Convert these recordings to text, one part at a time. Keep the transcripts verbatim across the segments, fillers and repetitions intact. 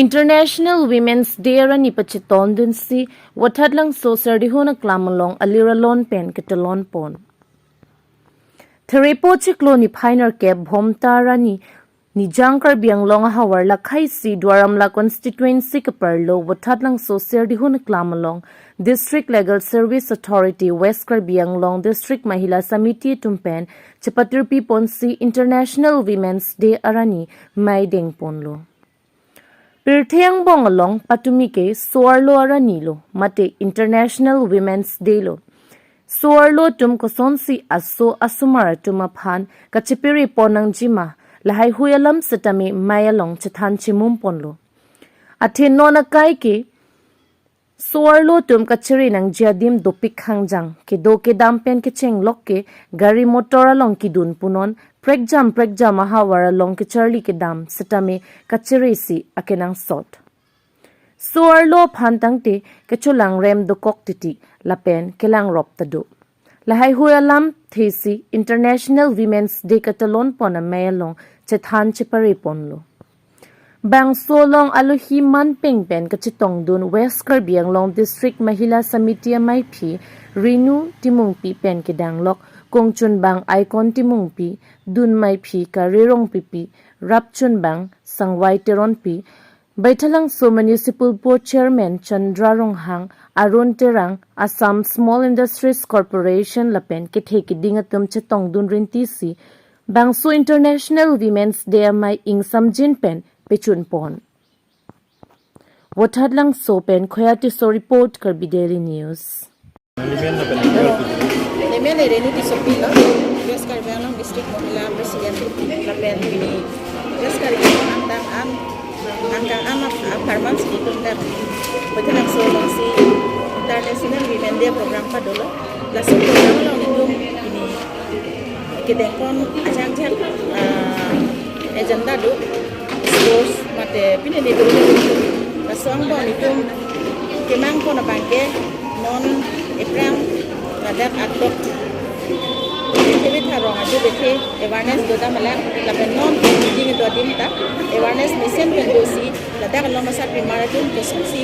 International Women's Day arni pachetongdunsi Wathatlangso Serdihun Aklam along alir alon pen ketalon pon. Therepo chiklo niphai nerkep Bhomta arni Nijang Karbi Anglong ahavar lakhai isi Duar Amla constituency keparlo Wathatlangso Serdihun Aklam along District Legal Service Authority West Karbi Anglong District Mahila Samiti atum pen chepatirpi ponsi International Women's Day arni maideng ponlo. Pirthe angbong along patumi ke so-arlo arni lo, mate International Women's Day lo. So-arlo atum kosonsi aso asomar atum aphan kachepere pon nangjima, lahaihui alam setame mei along chethan chimum ponlo. Athe non akai ke so-arlo atum kachere nangji adim dopik hangjang, kedo kedam pen kechenglok ke gari motor along kidun punon, prekjam prekjam ahavar along kecharli kedam setame kacheresi akenangsot. So-arlo aphan tangte kecholangrem dokok titi lapen kelangrop ta do. Lahaihui alamthesi International Women's Day ketalon pon amei along chethan chepare ponlo. Bangso along alohi manpeng pen kachetongdun West Karbi Anglong District Mahila Samiti amaiphi Renu Timungpi pen kedanglok kongchunbang Icon Timungpi, dunmaiphi Kare Rongpipi, rapchunbang Sangvai Teronpi, Baithalangso Municipal Board Chairman Chandra Ronghang, Arun Terang, Assam Small Industries Corporation lapen kethe keding atum chetongdun rintisi bangso International Women's Day amei ingsamjin pen pechun pon. Wathatlangso pen Khoya Tisso report, Karbi Daily News. Name Renu Tissopi lo, West Karbi Anglong District Mahila President lapen pini West Karbi Anglong angtang an, angtang an ap-, apharman si itum dak Wathatlangso alongsi International Women Day program padolo. Laso program along itum pini kedengpon ajak ajak, ah, agenda do, sports mate pini ni do. Laso angbong itum kemang pon abang ke non ephrang ladak akdok bethe betha rong aju bethe awareness dodam alang lapen non jing do adim ta awareness mesen pen dosi ladak along asar pimar atum kosonsi,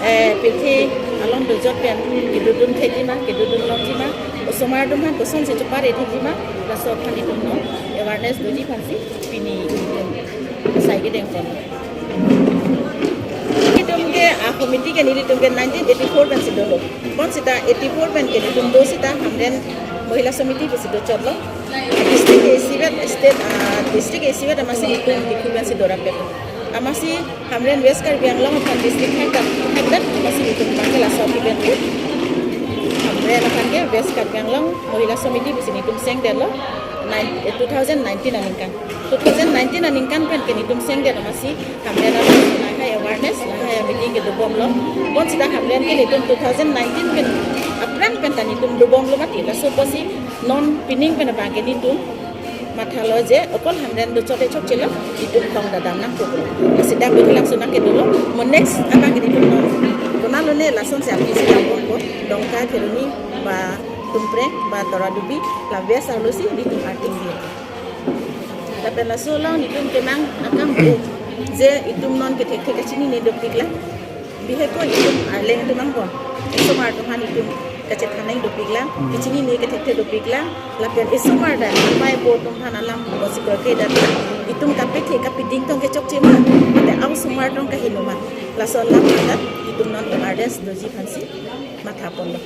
eh, pirthe along dojot pen kedodun thekji ma, kedodun longji ma, osomar atum aphan kosonsi chepare thekji ma, laso aphan itum non awareness doji aphansi pini itum sai kedengpon. Itum ke a committee ke nelitum ke nineteen eighty-four pensi dolo. Bonsita eighty-four pen ke nelitum do sita Hamren Mahila Samiti pusi dochotlo. District ke isivet, state, ah, district ke isivet amatsi itum dikhu pensi dorap pen. Amatsi Hamren West Karbi Anglong aphan district haidak, haidak amatsi itum abang ke laso api pen tu Hamren aphan ke West Karbi Anglong Mahila Samiti pusi nelitum sengdetlo. Nine, eh, two thousand nineteen aningkan. Two thousand nineteen aningkan pen ke nelitum sengdet amatsi Hamren along lahai awareness, lahai meeting kedobomlo. Bonsita Hamren ke nelitum two thousand nineteen pen aphrang pen ta nelitum dobomlo mati. Laso apotsi non pining pen abang ke nelitum mathalo je okol Hamren dochot-e chokchelo, itum tong dadam nangkoklo. Sita Bidhi Langso nangkedolo. Mo next abang ke nelitum non konatlo ne lasonsi aphi si dambompo. Dongka, Kheroni, ba Tumpreng, ba Toradubi, la West arlosi nelitum arting di. Lapen laso along nelitum kemang akam do je itum non kethekthe kachinine dopiklang. Bihek ko itum arleng atum angbong, esomar atum aphan itum kachethan nang dopiklang, kachinine kethekthe dopiklang. Lapen esomar ta amei apo atum aphan alam bosi korke data itum kapethe kapeding tong kechokche ma, mate osomar tong kaheno ma, laso alam ta itum non awareness doji aphansi matha ponlo.